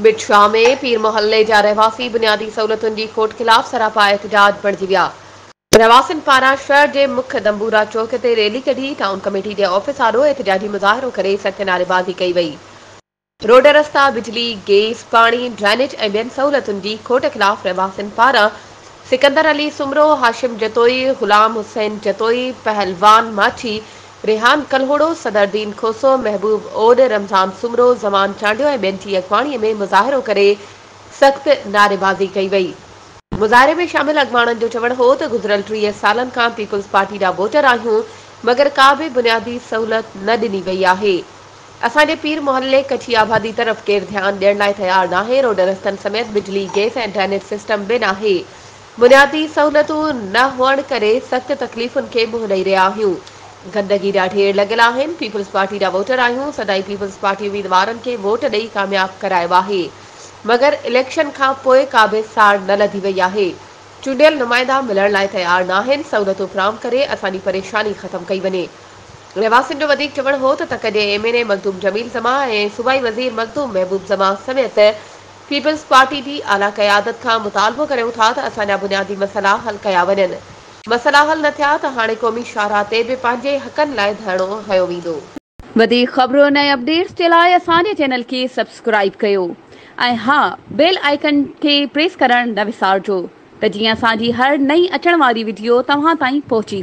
ڀٽ شاهه ۾ پير محلي جا رهواسي بنيادي سهولتن جي کوٽ خلاف سراپا احتجاج بڻجي ويا. رهواسين پاران شهر جي مک دنبورا چوڪ تي ريلي ڪڍي ٽائون ڪميٽي جي آفيس آڏو احتجاجي مظاهرو ڪري سخت نعريبازي ڪئي وئي. روڊ رستا، بجلي، گيس، پاڻي، ڊرينيج ۽ ٻين سهولتن جي کوٽ خلاف رهواسين پاران سڪندر علي سومرو، هاشم جتوئي، غلام حسين جتوئي، پهلوان ماڇي، ريحان ڪلهوڙو، صدر الدين کوسو، محبوب اوڏ، رمضان سومرو، زمان چانڊيو ۽ ٻين جي اڳواڻي ۾ مظاهرو ڪري سخت نعريبازي ڪئي وئي. مظاهري ۾ شامل اڳواڻن جو چوڻ هو ته گذريل 30 سالن کان پيپلز پارٽي جا ووٽر آهيون مگر ڪا به بنيادي سهولت نه ڏني وئي آهي. اسان جي پير محلي ڪچي آبادي طرف ڪير ڌيان ڏيڻ لاء تيار ناهي، روڊ رستن سميت بجلي، گئس ۽ ڊرينيج سسٽم به ناهي. بنيادي سهولتون نه هئڻ ڪري سخت تڪليفن کي منهن ڏئي رهيا آهيون. گندگي جا ڍير لڳل آهن، پيپلز پارٽي جا ووٽر آهيون، سدائين پيپلز پارٽي اميدوارن کي ووٽ ڏئي ڪامياب ڪرايو آهي. مگر اليڪشن کان پوء ڪا به ساڙ نه لڌي وئي آهي. چونڊيل نمائندا ملڻ لاء تيار ناهن، سهولتون فراهم ڪري اسان جي پريشاني ختم ڪئي وڃي. رهواسين جو وڌيڪ چوڻ هو ته تڪ جي M N A Makhdoom Jamil Zaman ۽ صوبائي وزير مخدوم محبوب زمان سميت پيپلز پارٽي جي اعليٰ قيادت کان مطالبو ڪريون ٿا ته اسان جا بنيادي مسئلا حل ڪيا وڃن، مسئلا حل نه ٿيا ته هاڻي قومي شاهراهه تي به پنهنجي حقن لاء ڌرڻو هنيو ويندو. وڌيڪ خبرن ۽ اپڊيٽس جي لاء اسان جي چينل کي سبسڪرائيب ڪيو ۽ ها بيل آئيڪن کي پريس ڪرڻ نه وسارجو ته جيئن اسان جي هر نئين اچڻ واري وڊيو توهان تائين پهچي.